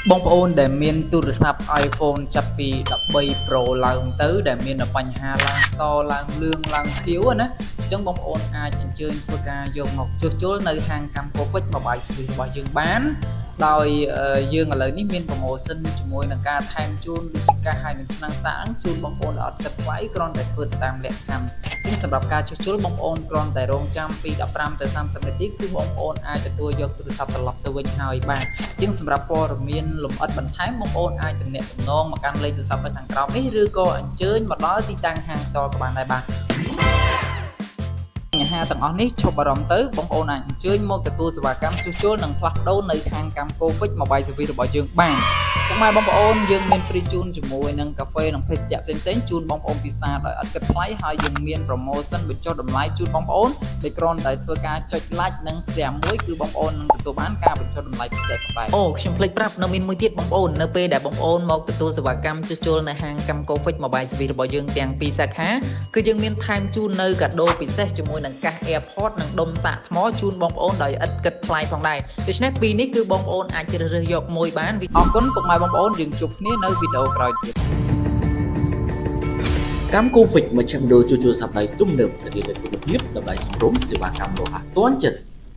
បងប្អូនដែលមានទូរស័ព្ទ iPhone ចាប់ពី13 Pro ឡើងទៅដែលមានបញ្ហាឡើងសឡើងលឿងឡើងខៀវណាអញ្ចឹងបងប្អូនអាចអញ្ជើញធ្វើការយកមកជួសជុលនៅហាងកាំកូ Fix Mobile Service របស់យើងបានដោយយើងឥឡូវនេះមាន promotion ជាមួយនឹងការថែមជូនដូចជាការហើយនឹងឆ្នាំងសាកជូនបងប្អូនដែលអត់គិតថ្លៃគ្រាន់តែធ្វើតាមលក្ខខណ្ឌអញ្ចឹងសម្រាប់ការជួសជុលបងប្អូនគ្រាន់តែរងចាំពី15ទៅ30នាទីគឺបងប្អូនអាចទទួលយកទូរស័ព្ទត្រឡប់ទៅវិញហើយបាទអញ្ចឹងសម្រាប់ព័ត៌មានលម្អិតបន្ថែមបងប្អូនអាចទំនាក់ទំនងមកកាន់លេខទូរស័ព្ទនៅខាងក្រោមនេះឬក៏អញ្ជើញមកដល់ទីតាំងហាងផ្ទាល់ក៏បានដែរបាទបញ្ហាទាំងអស់នេះឈប់បារម្ភទៅបងប្អូនអាចអញ្ជើញមកទទួលសេវាកម្មជួសជុលនិងផ្លាស់ប្ដូរនៅហាងកាំកូ Fix Mobile Service របស់យើងបានពុកម៉ែបងប្អូនយើងមាន free ជូនជាមួយនឹងកាហ្វេនិងភេសជ្ជៈផ្សេងៗជូនបងប្អូនពិសាដោយឥតគិតថ្លៃហើយយើងមាន promotion បញ្ចុះតម្លៃជូនបងប្អូនដោយគ្រាន់តែធ្វើការចុច like និង share មួយគឺបងប្អូននឹងទទួលបានការបញ្ចុះតម្លៃពិសេសផងដែរអូខ្ញុំភ្លេចប្រាប់នៅមានមួយទៀតបងប្អូននៅពេលដែលបងប្អូនមកទទួលសេវាកម្មជួសជុលនៅហាងកាំកូ Fix Mobile Service របស់យើងទាំងពីរសាខាគឺយើងមានថែមជូននៅកាដូពិសេសជាមួយនឹងកាស AirPods និងដុំសាកថ្មជូនបងប្អូនដោយឥតគិតថ្លៃផងដែរដូច្នេះពីរនេះគឺបងប្អូនអាចជ្រើសរើសយកមួយបានអរគុណពុកម៉ែបងប្អូនយើងជួបគ្នានៅវីដេអូក្រោយទៀត កាំកូ Fix មជ្ឈមណ្ឌលជួសជុលសព្វដៃទំនើបធានានូវគុណភាពតម្លៃសមរម្យសេវាកម្មរហ័សទាន់ចិត្ត។